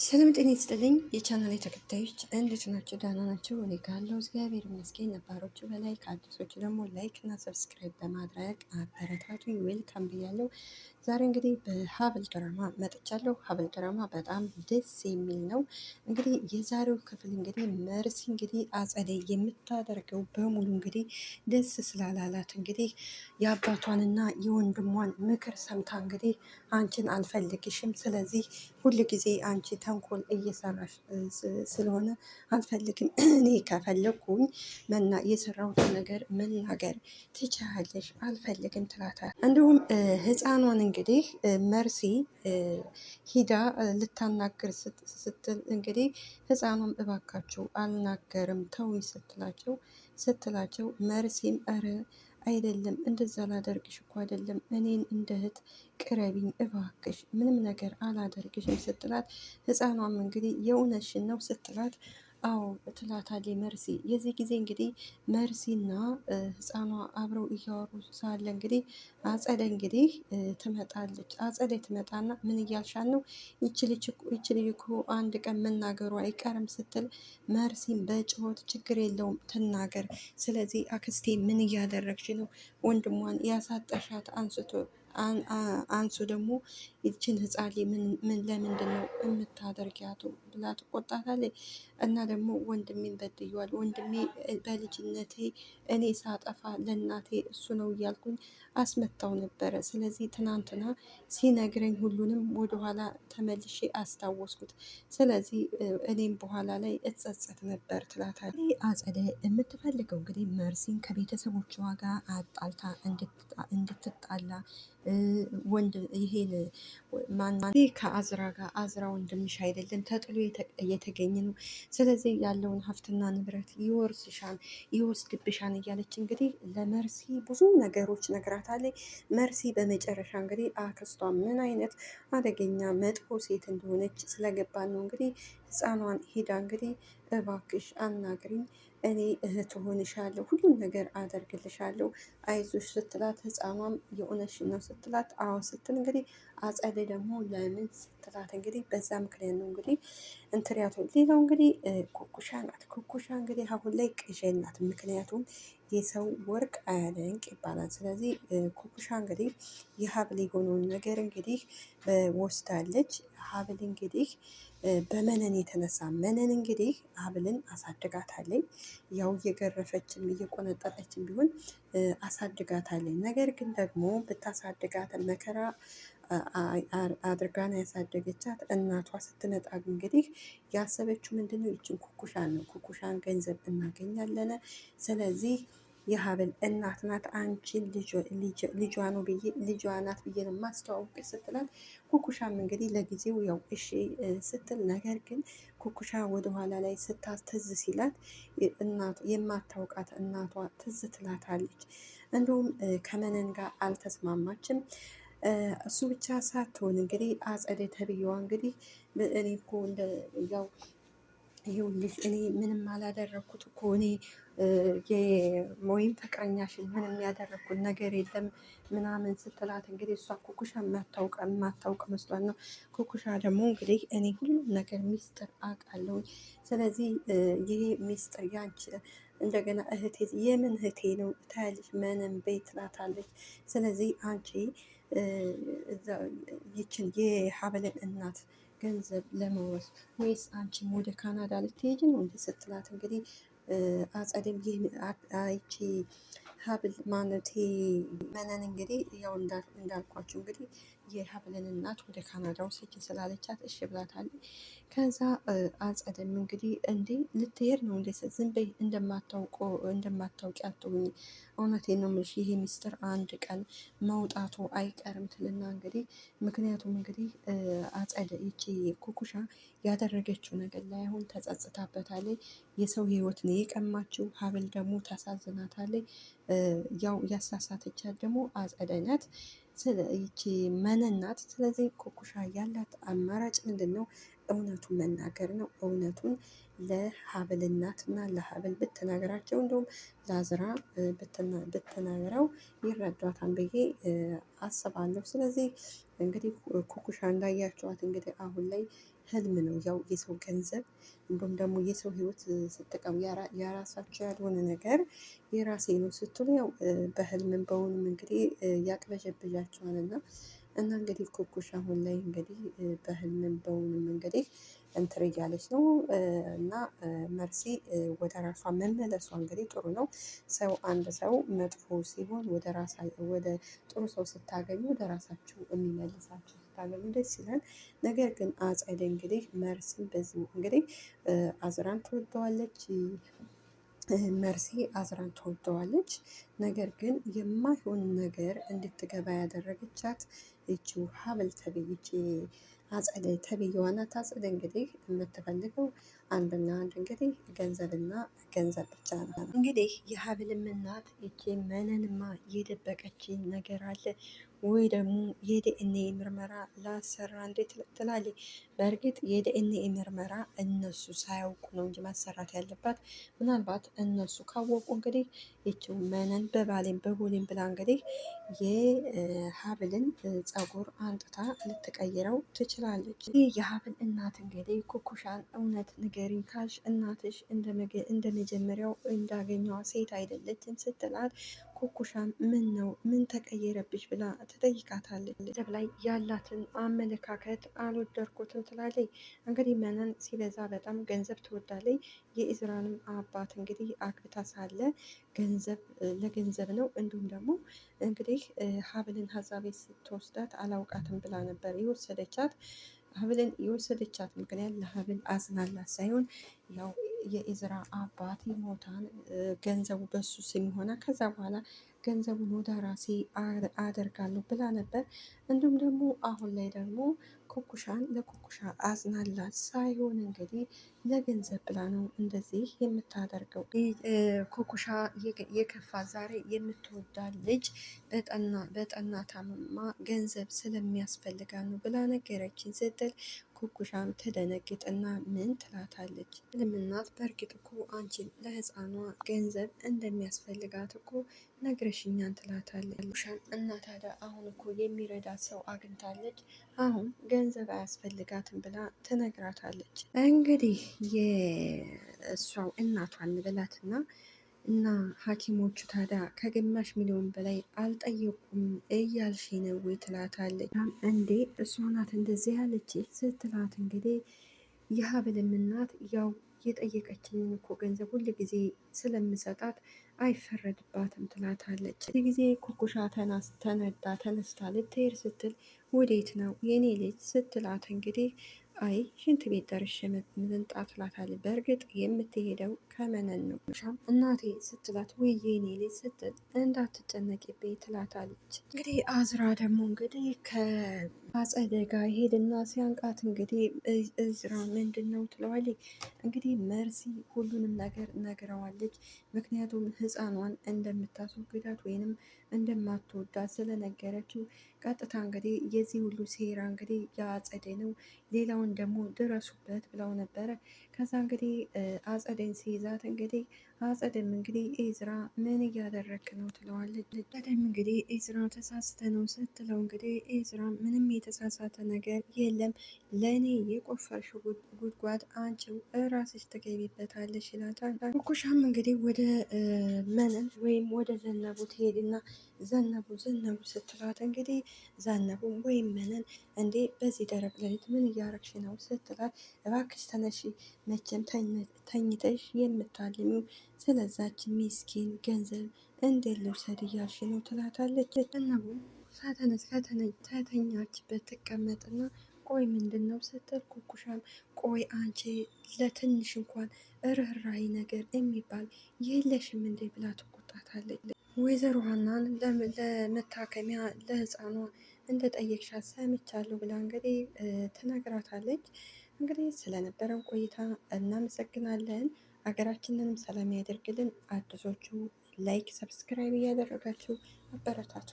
ሰላም ጤና ይስጥልኝ የቻናሌ ተከታዮች እንዴት ናቸው? ደህና ናቸው? እኔ ካለው እግዚአብሔር ይመስገን። ነባሮቹ በላይ ከአዲሶቹ ደግሞ like እና subscribe በማድረግ አበረታቱኝ። Welcome ብያለሁ። ዛሬ እንግዲህ በሀብል ድራማ መጥቻለሁ። ሀብል ድራማ በጣም ደስ የሚል ነው። እንግዲህ የዛሬው ክፍል እንግዲህ መርሲ እንግዲህ አጸዴ የምታደርገው በሙሉ እንግዲህ ደስ ስላላላት እንግዲህ የአባቷንና የወንድሟን ምክር ሰምታ እንግዲህ አንቺን አልፈልግሽም፣ ስለዚህ ሁል ጊዜ አንቺ ተንኮል እየሰራሽ ስለሆነ አልፈልግም። እኔ ከፈለግኩኝ መና የሰራሁትን ነገር መናገር ትችያለሽ፣ አልፈልግም ትላታል። እንዲሁም ህፃኗን እንግዲህ መርሲ ሂዳ ልታናግር ስትል እንግዲህ ህፃኗም እባካችሁ አልናገርም ተውኝ ስትላቸው መርሲም ኧረ አይደለም እንደዛ ላደርግሽ እኮ አይደለም፣ እኔን እንደ እህት ቅረቢኝ እባክሽ፣ ምንም ነገር አላደርግሽም ስትላት፣ ህፃኗም እንግዲህ የእውነትሽን ነው ስትላት፣ አዎ ትላታለች መርሲ። የዚህ ጊዜ እንግዲህ መርሲና ህፃኗ አብረው እያወሩ ሳለ እንግዲህ አጸደ እንግዲህ ትመጣለች። አጸደ ትመጣና ምን እያልሻት ነው? ይቺ ልጅ እኮ አንድ ቀን መናገሩ አይቀርም ስትል መርሲን በጩኸት ችግር የለውም ትናገር። ስለዚህ አክስቴ ምን እያደረግሽ ነው? ወንድሟን ያሳጠሻት አንስቶ አንሱ ደግሞ ይችን ህፃን ምን ለምንድን ነው የምታደርጊያቱ ብላ ትቆጣታለች። እና ደግሞ ወንድሜን በድየዋል፣ ወንድሜ በልጅነቴ እኔ ሳጠፋ ለእናቴ እሱ ነው እያልኩኝ አስመታው ነበረ። ስለዚህ ትናንትና ሲነግረኝ ሁሉንም ወደኋላ ተመልሼ አስታወስኩት። ስለዚህ እኔም በኋላ ላይ እጸጸት ነበር ትላታለች። አጸደ የምትፈልገው እንግዲህ መርሲን ከቤተሰቦቿ ጋር አጣልታ እንድትጣላ ወንድ ይሄን ማን ከአዝራ ጋር አዝራ ወንድምሽ አይደለም ተጥሎ የተገኘ ነው። ስለዚህ ያለውን ሀብትና ንብረት ይወርስሻል፣ ይወስድብሻል እያለች እንግዲህ ለመርሲ ብዙ ነገሮች ነግራታለች። መርሲ በመጨረሻ እንግዲህ አክስቷ ምን አይነት አደገኛ መጥፎ ሴት እንደሆነች ስለገባን ነው እንግዲህ ህፃኗን ሄዳ እንግዲህ እባክሽ አናግሪኝ እኔ እህት ሆንሻለሁ፣ ሁሉን ነገር አደርግልሻለሁ፣ አይዞሽ ስትላት ህፃኗም የእውነትሽን ነው ስትላት አዎ ስትል እንግዲህ አጸዴ ደግሞ ለምን ስትላት እንግዲህ በዛ ምክንያት ነው እንግዲህ እንትሪያቱ። ሌላው እንግዲህ ኩኩሻ ናት። ኩኩሻ እንግዲህ አሁን ላይ ቅዠት ናት። ምክንያቱም የሰው ወርቅ አያደንቅ ይባላል። ስለዚህ ኩኩሻ እንግዲህ የሀብል የሆነውን ነገር እንግዲህ ወስዳለች። ሀብል እንግዲህ በመነን የተነሳ መነን እንግዲህ ሀብልን አሳድጋታለች። ያው እየገረፈችም እየቆነጠጠችም ቢሆን አሳድጋታለች። ነገር ግን ደግሞ ብታሳድጋት መከራ አድርጋን ያሳደገቻት እናቷ ስትመጣ እንግዲህ ያሰበችው ምንድነው? ይችን ኩኩሻን ነው። ኩኩሻን ገንዘብ እናገኛለን። ስለዚህ የሀብል እናት ናት፣ አንቺን ልጇ ነው ብዬ ልጇ ናት ብዬ ነው የማስተዋውቅ ስትላት፣ ኩኩሻም እንግዲህ ለጊዜው ያው እሺ ስትል፣ ነገር ግን ኩኩሻ ወደኋላ ላይ ስታትዝ ሲላት እናቷ የማታውቃት እናቷ ትዝ ትላታለች። እንዲሁም ከመነን ጋር አልተስማማችም። እሱ ብቻ ሳትሆን እንግዲህ አጸደ ተብዬዋ እንግዲህ እኔ እኮ እንደ ያው ይኸውልሽ እኔ ምንም አላደረኩት እኮ እኔ ወይም ፍቅረኛሽን ምንም ያደረኩት ነገር የለም ምናምን ስትላት እንግዲህ እሷ ኩኩሻ የማታውቅ መስሏት ነው። ኩኩሻ ደግሞ እንግዲህ እኔ ሁሉም ነገር ሚስጥር አውቃለሁ። ስለዚህ ይሄ ሚስጥር ያንቺ እንደገና እህቴ የምን እህቴ ነው ታያለሽ፣ ምንም ቤት ትላታለች። ስለዚህ አንቺ ይችን የሀብልን እናት ገንዘብ ለመውረስ ወይስ አንቺም ወደ ካናዳ ልትሄጂ ነው እንዴ ስትላት እንግዲህ አጸደም ይቺ ሀብል ማለቴ መነን እንግዲህ ያው እንዳልኳችሁ እንግዲህ የሀብልን እናት ወደ ካናዳ ውሰጅ ስላለቻት እሺ ብላታለች። ከዛ አጸደም እንግዲህ እንዴ ልትሄድ ነው እንዴ? ዝም በይ እንደማታውቂ አትሁኚ፣ እውነቴን ነው የምልሽ ይሄ ሚስጥር አንድ ቀን መውጣቱ አይቀርም ትልና እንግዲህ ምክንያቱም እንግዲህ አጸደ ይቺ ኩኩሻ ያደረገችው ነገር ላይ አሁን ተጸጽታበታለች። የሰው ህይወት ነው የቀማችው። ሀብል ደግሞ ታሳዝናታለች። ያው ያሳሳተቻት ደግሞ አጸደ ናት። ይቺ መነን ናት። ስለዚህ ኩኩሻ ያላት አማራጭ ምንድን ነው? እውነቱን መናገር ነው። እውነቱን ለሀብል እናትና ለሀብል ብትነግራቸው እንዲሁም ለአዝራ ብትነግረው ይረዷታል ብዬ አስባለሁ። ስለዚህ እንግዲህ ኩኩሻ እንዳያቸዋት እንግዲህ አሁን ላይ ህልም ነው ያው የሰው ገንዘብ እንዲሁም ደግሞ የሰው ህይወት ስትጠቀሙ የራሳቸው ያልሆነ ነገር የራሴ ነው ስትሉ ያው በህልምም በውንም እንግዲህ ያቅበዠብዣቸዋል እና እና እንግዲህ ኩኩሽ አሁን ላይ እንግዲህ በህልምም በውንም እንግዲህ እንትን እያለች ነው እና መርሲ ወደ ራሷ መመለሷ እንግዲህ ጥሩ ነው። ሰው አንድ ሰው መጥፎ ሲሆን ወደ ራሳ ወደ ጥሩ ሰው ስታገኙ ወደ ራሳችሁ የሚመልሳችሁ ስታገኙ ደስ ይላል። ነገር ግን አጸደ እንግዲህ መርሲን በዚህ እንግዲህ አዝራን ትወደዋለች። መርሲ አዝራን ትወደዋለች። ነገር ግን የማይሆን ነገር እንድትገባ ያደረገቻት ይቺው ሀብል ተብዬ ይቺ አጸደ ተብዬዋ ናት። አጸደ እንግዲህ የምትፈልገው አንድና አንድ እንግዲህ ገንዘብና ገንዘብ ብቻ ነው። እንግዲህ የሀብልም እናት ይቺ መነንማ የደበቀችኝ ነገር አለ ወይ ደግሞ የዲኤንኤ ምርመራ ላሰራ እንዴት ትላለች። በእርግጥ የዲኤንኤ ምርመራ እነሱ ሳያውቁ ነው እንጂ ማሰራት ያለባት። ምናልባት እነሱ ካወቁ እንግዲህ ይቺው መነን በባሌም በቦሌም ብላ እንግዲህ የሀብልን ጸጉር አንጥታ ልትቀይረው ትችላለች። ይህ የሀብል እናት እንግዲህ ኩኩሻን እውነት ንገሪኝ ካልሽ እናትሽ እንደመጀመሪያው እንዳገኘዋ ሴት አይደለችም ስትላት ኩኩሻም ምን ነው ምን ተቀየረብሽ ብላ ትጠይቃታለች። ገንዘብ ላይ ያላትን አመለካከት አልወደድኩትም ትላለች። እንግዲህ መነን ሲበዛ በጣም ገንዘብ ትወዳለች። የኢዝራንም አባት እንግዲህ አግብታ ሳለ ገንዘብ ለገንዘብ ነው። እንዲሁም ደግሞ እንግዲህ ሀብልን ሀዛቤ ስትወስዳት አላውቃትም ብላ ነበር የወሰደቻት። ሀብልን የወሰደቻት ምክንያት ለሀብል አዝናላት ሳይሆን ያው የኢዝራ አባት ይሞታል፣ ገንዘቡ በሱ ስም ይሆናል። ከዛ በኋላ ገንዘቡን ወደ ራሴ አደርጋለሁ ብላ ነበር። እንዲሁም ደግሞ አሁን ላይ ደግሞ ኩኩሻን ለኩኩሻ አዝናላት ሳይሆን እንግዲህ ለገንዘብ ብላ ነው እንደዚህ የምታደርገው። ኩኩሻ የከፋ ዛሬ የምትወዳት ልጅ በጠና ታምማ ገንዘብ ስለሚያስፈልጋ ነው ብላ ነገረችኝ ስትል ኩኩሻም ትደነግጥና ምን ትላታለች? ልምናት በእርግጥ እኮ አንቺን ለህፃኗ ገንዘብ እንደሚያስፈልጋት እኮ ነግረሽኛን ትላታለች። ኩኩሻም እና ታዲያ አሁን እኮ የሚረዳት ሰው አግኝታለች፣ አሁን ገንዘብ አያስፈልጋትም ብላ ትነግራታለች። እንግዲህ የእሷው እናቷን ብላትና እና ሐኪሞቹ ታዲያ ከግማሽ ሚሊዮን በላይ አልጠየቁም እያልሽ ነው ወይ ትላታለች። እንዴ እሷ ናት እንደዚህ ያለች ስትላት እንግዲህ የሀብልም እናት ያው የጠየቀችኝን እኮ ገንዘብ ሁል ጊዜ ስለምሰጣት አይፈረድባትም ትላታለች። እዚህ ጊዜ ኩኩሻ ተነዳ ተነስታ ልትሄድ ስትል ወዴት ነው የኔ ልጅ ስትላት እንግዲህ አይ ሽንት ቤት ደርሼ ልምጣ ትላታለች። በእርግጥ የምትሄደው ከመነን ነው። እናቴ ስትላት ወይ የኔ ልጅ ስትል እንዳትጨነቂብኝ ትላታለች። እንግዲህ አዝራ ደግሞ እንግዲህ ከአጸደ ጋር ሄድና ሲያንቃት እንግዲህ እዝራ ምንድን ነው ትለዋለች። እንግዲህ መርሲ ሁሉንም ነገር ነግረዋለች። ምክንያቱም ሕፃኗን እንደምታስወግዳት ወይንም እንደማትወዳት ስለነገረችው ቀጥታ እንግዲህ የዚህ ሁሉ ሴራ እንግዲህ የአጸደ ነው፣ ሌላውን ደግሞ ድረሱበት ብለው ነበረ። ከዛ እንግዲህ አጸደን ሲይዛት እንግዲህ አጸደም እንግዲህ ኤዝራ ምን እያደረክ ነው ትለዋለች። አጸደም እንግዲህ ኤዝራ ተሳስተ ነው ስትለው እንግዲህ ኤዝራ ምንም የተሳሳተ ነገር የለም፣ ለእኔ የቆፈርሽው ጉድጓድ አንቺው እራስሽ ትገቢበታለሽ ይላታል። ኩኩሻም እንግዲህ ወደ መነን ወይም ወደ ዘነቡ ትሄድና ዘነቡ ዘነቡ ስትላት እንግዲህ ዘነቡ ወይም መነን እንዴ በዚህ ደረቅ ሌሊት ምን እያረግሽ ነው ስትላት፣ እባክሽ ተነሺ፣ መቼም ተኝተሽ የምታልሚው ስለዛች ሚስኪን ገንዘብ እንዴት ልውሰድ እያልሽ ነው ትላታለች። ዘነቡ ከተኛችበት ትቀመጥና ቆይ ምንድን ነው ስትል ኩኩሻም ቆይ አንቺ ለትንሽ እንኳን ርህራሄ ነገር የሚባል የለሽም እንዴ ብላ ትቆጣታለች። ወይዘሮ ሀናን ለመታከሚያ ለህፃኗ እንደ ጠየቅሻት ሰምቻለሁ ብላ እንግዲህ ትነግራታለች። እንግዲህ ስለነበረን ቆይታ እናመሰግናለን። ሀገራችንንም ሰላም ያደርግልን። አዲሶቹ like፣ subscribe እያደረጋችሁ አበረታቱ።